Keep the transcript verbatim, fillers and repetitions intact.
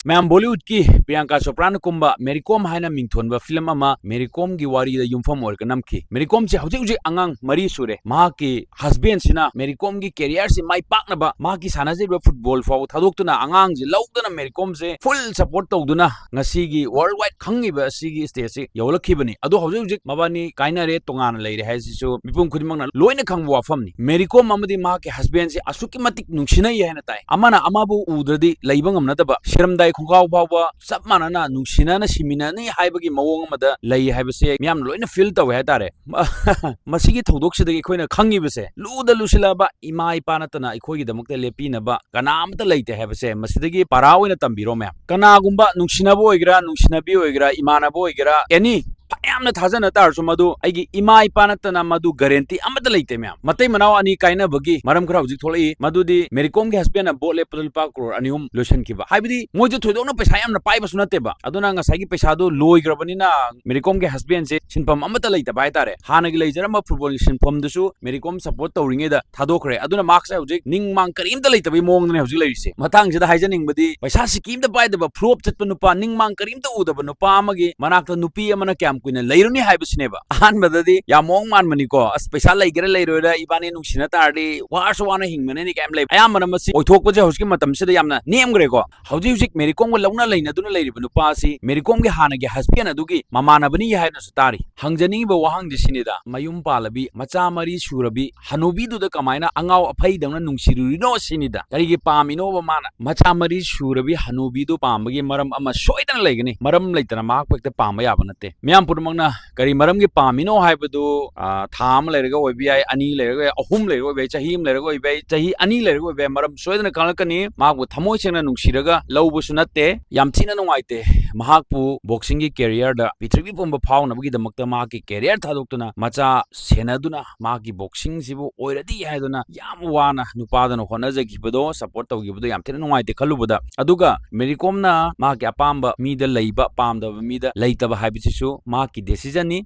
ꯃꯌꯥꯝ, ꯕꯣꯂꯤꯋꯨꯗꯀꯤ ꯄ꯭ꯔꯤꯌꯥꯡꯀꯥ ꯆꯣꯄ꯭ꯔꯥꯅ ꯀꯨꯝꯕ ꯃꯦꯔꯤ ꯀꯣꯝ ꯍꯥꯏꯅ ꯃꯤꯡꯊꯣꯟꯕ ꯐꯤꯂꯝ ꯑꯃ ꯃꯦꯔꯤ ꯀꯣꯝꯒꯤ ꯋꯥꯔꯤꯗ ꯌꯨꯝꯐꯝ ꯑꯣꯏꯔꯒ ꯅꯝꯈꯤ꯫ ꯃꯦꯔꯤ ꯀꯣꯝꯁꯦ ꯍꯧꯖꯤꯛ ꯍꯧꯖꯤꯛ ꯑꯉꯥꯡ ꯃꯔꯤ ꯁꯨꯔꯦ꯫ ꯃꯍꯥꯛꯀꯤ ꯍꯁꯕꯦꯟꯁꯤꯅ ꯃꯦꯔꯤ ꯀꯣꯝꯒꯤ ꯀꯦꯔꯤꯌꯔꯁꯤ ꯃꯥꯏ ꯄꯥꯛꯅꯕ ꯃꯍꯥꯛꯀꯤ ꯁꯥꯟꯅꯖꯔꯤꯕ ꯐꯨꯠꯕꯣꯜ ꯐꯥꯎꯕ ꯊꯥꯗꯣꯛꯇꯨꯅ ꯑꯉꯥꯡꯁꯤ ꯂꯧꯗꯨꯅ ꯃꯦꯔꯤ ꯀꯣꯝꯁꯦ ꯐꯨꯜ ꯁꯞꯄꯣꯔꯠ ꯇꯧꯗꯨꯅ ꯉꯁꯤꯒꯤ ꯋꯥꯔꯜ ꯋꯥꯏꯗ ꯈꯪꯉꯤꯕ ꯑꯁꯤꯒꯤ ꯁ꯭ꯇꯦꯖꯁꯤ ꯌꯧꯍꯜꯂꯛꯈꯤꯕꯅꯤ꯫ ꯑꯗꯣ ꯍꯧꯖꯤꯛ ꯍꯧꯖꯤꯛ ꯃꯕꯥꯅꯤ ꯀꯥꯏꯅꯔꯦ, ꯇꯣꯉꯥꯟꯅ ꯂꯩꯔꯦ ꯍꯥꯏꯁꯤꯁꯨ ꯃꯤꯄꯨꯝ ꯈꯨꯗꯤꯡꯃꯛꯅ ꯂꯣꯏꯅ ꯈꯪꯕ ꯋꯥꯐꯝꯅꯤ꯫ ꯃꯦꯔꯤ ꯀꯣꯝ ꯑꯃꯗꯤ ꯃꯍꯥꯛꯀꯤ ꯍꯁꯕꯦꯟꯁꯤ ꯑꯁꯨꯛꯀꯤ ꯃꯇꯤꯛ ꯅꯨꯡꯁꯤꯅꯩ ꯍꯥꯏꯅ ꯇꯥꯏ꯫ ꯑꯃꯅ ꯑꯃꯕꯨ ꯎꯗ꯭ꯔꯗꯤ ꯂꯩꯕ ꯉꯝꯅꯗꯕ, ꯁꯤꯔꯝꯗꯥꯏ ꯈꯣꯡꯒꯥꯎ ꯐꯥꯎꯕ ꯆꯞ ꯃꯥꯟꯅꯅ ꯅꯨꯡꯁꯤꯅꯅ ꯁꯤꯃꯤꯟꯅꯅꯤ ꯍꯥꯏꯕꯒꯤ ꯃꯑꯣꯡ ꯑꯃꯗ ꯂꯩ ꯍꯥꯏꯕꯁꯦ ꯃꯤꯌꯥꯝꯅ ꯂꯣꯏꯅ ꯐꯤꯜ ꯇꯧꯋꯦ ꯍꯥꯏꯇꯥꯔꯦ꯫ ꯃ-, ꯃꯁꯤꯒꯤ ꯊꯧꯗꯣꯛꯁꯤꯗꯒꯤ ꯑꯩꯈꯣꯏꯅ ꯈꯪꯉꯤꯕꯁꯦ, ꯂꯨꯗ ꯂꯨꯁꯤꯜꯂꯛꯑꯕ ꯏꯃꯥ ꯏꯄꯥ ꯅꯠꯇꯅ ꯑꯩꯈꯣꯏꯒꯤꯗꯃꯛꯇ ꯂꯦꯞꯄꯤꯅꯕ ꯀꯅꯥ ꯑꯃꯠꯇ ꯂꯩꯇꯦ ꯍꯥꯏꯕꯁꯦ ꯃꯁꯤꯗꯒꯤ ꯄꯥꯔꯥ ꯑꯣꯏꯅ ꯇꯝꯕꯤꯔꯣ ꯃꯌꯥꯝ꯫ ꯀꯅꯥꯒꯨꯝꯕ ꯅꯨꯡꯁꯤꯅꯕ ꯑꯣꯏꯒꯦꯔꯥ, ꯅꯨꯡꯁꯤꯅꯕꯤ ꯑꯣꯏꯒꯦꯔꯥ, ꯏꯃꯥꯟꯅꯕ ꯑꯣꯏꯒꯦꯔꯥ, ꯑꯦꯅꯤ, ꯐꯅꯌꯥꯝꯅ ꯊꯥꯖꯅ ꯇꯥꯔꯁꯨ ꯃꯗꯨ ꯑꯩꯒꯤ ꯏꯃꯥ ꯏꯄꯥ ꯅꯠꯇꯅ ꯃꯗꯨ ꯒꯥꯔꯦꯟꯇꯤ ꯑꯃꯠꯇ ꯂꯩꯇꯦ ꯃꯌꯥꯝ꯫ ꯃꯇꯩ ꯃꯅꯥꯎ ꯑꯅꯤ ꯀꯥꯏꯅꯕꯒꯤ ꯃꯔꯝ ꯈꯔ ꯍꯧꯖꯤꯛ ꯊꯣꯛꯂꯛꯏ, ꯃꯗꯨꯗꯤ ꯃꯦꯔꯤ ꯀꯣꯝꯒꯤ ꯍꯁꯕꯦꯟꯅ ꯕꯣꯠ ꯂꯦꯞꯄꯗ ꯂꯨꯄꯥ ꯀ꯭ꯔꯣꯔ ꯑꯅꯤ ꯑꯍꯨꯝ ꯂꯣꯏꯁꯤꯟꯈꯤꯕ꯫ ꯍꯥꯏꯕꯗꯤ ꯃꯣꯏꯁꯦ ꯊꯣꯏꯗꯣꯛꯅ ꯄꯩꯁꯥ ꯌꯥꯝꯅ ꯄꯥꯏꯕꯁꯨ ꯅꯠꯇꯦꯕ, ꯑꯗꯨꯅ ꯉꯁꯥꯏꯒꯤ ꯄꯩꯁꯥꯗꯨ ꯂꯣꯏꯈ꯭ꯔꯕꯅꯤꯅ ꯃꯦꯔꯤ ꯀꯣꯝꯒꯤ ꯍꯁꯕꯦꯟꯁꯦ ꯁꯤꯟꯐꯝ ꯑꯃꯠꯇ ꯂꯩꯇꯕ ꯍꯥꯏꯇꯥꯔꯦ꯫ ꯍꯥꯟꯅꯒꯤ ꯂꯩꯖꯔꯝꯕ ꯐꯨꯠꯕꯣꯜꯒꯤ ꯁꯤꯟꯐꯝꯗꯨꯁꯨ ꯃꯦꯔꯤ ꯀꯣꯝ ꯁꯞꯄꯣꯔꯠ ꯇꯧꯔꯤꯉꯩꯗ ꯊꯥꯗꯣꯛꯈ꯭ꯔꯦ꯫ ꯑꯗꯨꯅ ꯃꯍꯥꯛꯁꯦ ꯍꯧꯖꯤꯛ ꯅꯤꯡꯃꯥꯡ ꯀꯔꯤꯝꯇ ꯂꯩꯇꯕꯒꯤ ꯃꯑꯣꯡꯗꯅꯦ ꯍꯧꯖꯤꯛ ꯂꯩꯔꯤꯁꯦ꯫ ꯃꯇꯥꯡꯁꯤꯗ ꯍꯥꯏꯖꯅꯤꯡꯕꯗꯤ, ꯄꯩꯁꯥ ꯁꯤꯀꯤ ꯑꯝꯇ ꯄꯥꯏꯗꯕ, ꯐ꯭ꯂꯣꯞ ꯆꯠꯄ ꯅꯨꯄꯥ, ꯅꯤꯡꯃꯥꯡ ꯀꯔꯤꯝꯇ ꯎꯗꯕ ꯅꯨꯄꯥ ꯑꯃꯒꯤ ꯃꯅꯥꯛꯇ ꯅꯨꯄꯤ ꯑꯃꯅ ꯀꯌꯥꯝ ꯀꯨꯏꯅ ꯂꯩꯔꯨꯅꯤ ꯍꯥꯏꯕꯁꯤꯅꯦꯕ꯫ ꯑꯍꯥꯟꯕꯗꯗꯤ ꯌꯥꯝ ꯃꯑꯣꯡ ꯃꯥꯟꯕꯅꯤꯀꯣ, "ꯑꯁ, ꯄꯩꯁꯥ ꯂꯩꯒꯦꯔꯥ ꯂꯩꯔꯣꯏꯔꯥ, ꯏꯕꯥꯅꯤ ꯅꯨꯡꯁꯤꯅ ꯇꯥꯔꯗꯤ ꯋꯥꯔꯁꯨ ꯋꯥꯅ ꯍꯤꯡꯕꯅꯤꯅꯦ" ꯀꯥꯏꯅ ꯂꯩ꯫ ꯑꯌꯥꯝꯕꯅ ꯃꯁꯤ ꯑꯣꯏꯊꯣꯛꯄꯁꯦ ꯍꯧꯖꯤꯛꯀꯤ ꯃꯇꯝꯁꯤꯗ ꯌꯥꯝꯅ ꯅꯦꯝꯈ꯭ꯔꯦꯀꯣ꯫ ꯍꯧꯖꯤꯛ ꯍꯧꯖꯤꯛ ꯃꯦꯔꯤ ꯀꯣꯝꯒ ꯂꯧꯅ ꯂꯩꯅꯗꯨꯅ ꯂꯩꯔꯤꯕ ꯅꯨꯄꯥ ꯑꯁꯤ ꯃꯦꯔꯤ ꯀꯣꯝꯒꯤ ꯍꯥꯟꯅꯒꯤ ꯍꯁꯕꯦꯟ ꯑꯗꯨꯒꯤ ꯃꯃꯥꯟꯅꯕꯅꯤ ꯍꯥꯏꯅꯁꯨ ꯇꯥꯔꯤ꯫ ꯍꯪꯖꯅꯤꯡꯉꯤꯕ ꯋꯥꯍꯪꯗꯤ ꯁꯤꯅꯤꯗ, ꯃꯌꯨꯝ ꯄꯥꯜꯂꯕꯤ, ꯃꯆꯥ ꯃꯔꯤ ꯁꯨꯔꯕꯤ ꯍꯅꯨꯕꯤꯗꯨꯗ ꯀꯃꯥꯏꯅ ꯑꯉꯥꯎ ꯑꯐꯩꯗꯧꯅ ꯅꯨꯡꯁꯤꯔꯨꯔꯤꯅꯣ ꯁꯤꯅꯤꯗ꯫ ꯀꯔꯤꯒꯤ ꯄꯥꯝꯃꯤꯅꯣꯕ ꯃꯥꯅ? ꯃꯆꯥ ꯃꯔꯤ ꯁꯨꯔꯕꯤ ꯍꯅꯨꯕꯤꯗꯨ ꯄꯥꯝꯕꯒꯤ ꯃꯔꯝ ꯑꯃ ꯁꯣꯏꯗꯅ ꯂꯩꯒꯅꯤ꯫ ꯃꯔꯝ ꯂꯩꯇꯅ ꯃꯍꯥꯛꯄꯨ ꯍꯦꯛꯇ ꯄꯥꯝꯕ ꯌꯥꯕ ꯅꯠꯇꯦ꯫ ꯃꯤꯌꯥꯝ ꯄꯨꯝꯅꯃꯛꯅ ꯀꯔꯤ ꯃꯔꯝꯒꯤ ꯄꯥꯝꯃꯤꯅꯣ ꯍꯥꯏꯕꯗꯨ, ꯑ, ꯊꯥ ꯑꯃ ꯂꯩꯔꯒ ꯑꯣꯏꯕ ꯌꯥꯏ, ꯑꯅꯤ ꯂꯩꯔꯒ ꯑꯣꯏꯕ ꯌꯥꯏ, ꯑꯍꯨꯝ ꯂꯩꯔꯒ ꯑꯣꯏꯕ ꯌꯥꯏ, ꯆꯍꯤ ꯑꯅꯤ ꯂꯩꯔꯒ ꯑꯣꯏꯕ ꯌꯥꯏ, ꯆꯍꯤ ꯑꯅꯤ ꯂꯩꯔꯒ ꯑꯣꯏꯕ ꯌꯥꯏ, ꯃꯔꯝ ꯁꯣꯏꯗꯅ ꯈꯪꯂꯛꯀꯅꯤ꯫ ꯃꯍꯥꯛꯄꯨ ꯊꯃꯣꯏ ꯁꯦꯡꯅ ꯅꯨꯡꯁꯤꯔꯒ ꯂꯧꯕꯁꯨ ꯅꯠꯇꯦ꯫ ꯌꯥꯝ ꯊꯤꯅ ꯅꯨꯡꯉꯥꯏꯇꯦ꯫ ꯃꯍꯥꯛꯄꯨ ꯕꯣꯛꯁꯤꯡꯒꯤ ꯀꯦꯔꯤꯌꯔꯗ ꯄ꯭ꯔꯤꯊꯤꯕꯤ ꯄꯨꯝꯕ ꯐꯥꯎꯅꯕꯒꯤꯗꯃꯛꯇ ꯃꯍꯥꯛꯀꯤ ꯀꯦꯔꯤꯌꯔ ꯊꯥꯗꯣꯛꯇꯨꯅ, ꯃꯆꯥ ꯁꯦꯟꯅꯗꯨꯅ, ꯃꯍꯥꯛꯀꯤ ꯕꯣꯛꯁꯤꯡꯁꯤꯕꯨ ꯑꯣꯏꯔꯗꯤ ꯍꯥꯏꯗꯨꯅ ꯌꯥꯝ ꯋꯥꯅ ꯅꯨꯄꯥꯗꯨꯅ ꯍꯣꯠꯅꯖꯈꯤꯕꯗꯣ, ꯁꯞꯄꯣꯔꯠ ꯇꯧꯈꯤꯕꯗꯣ ꯌꯥꯝ ꯊꯤꯅ ꯅꯨꯡꯉꯥꯏꯇꯦ ꯈꯜꯂꯨꯕꯗ꯫ ꯑꯗꯨꯒ ꯃꯦꯔꯤ ꯀꯣꯝꯅ ꯃꯍꯥꯛꯀꯤ ꯑꯄꯥꯝꯕ ꯃꯤꯗ ꯂꯩꯕ, ꯄꯥꯝꯗꯕ ꯃꯤꯗ ꯂꯩꯇꯕ ꯍꯥꯏꯕꯁꯤꯁꯨ ꯃꯍꯥꯛꯀꯤ ꯗꯦꯁꯤꯖꯟꯅꯤ꯫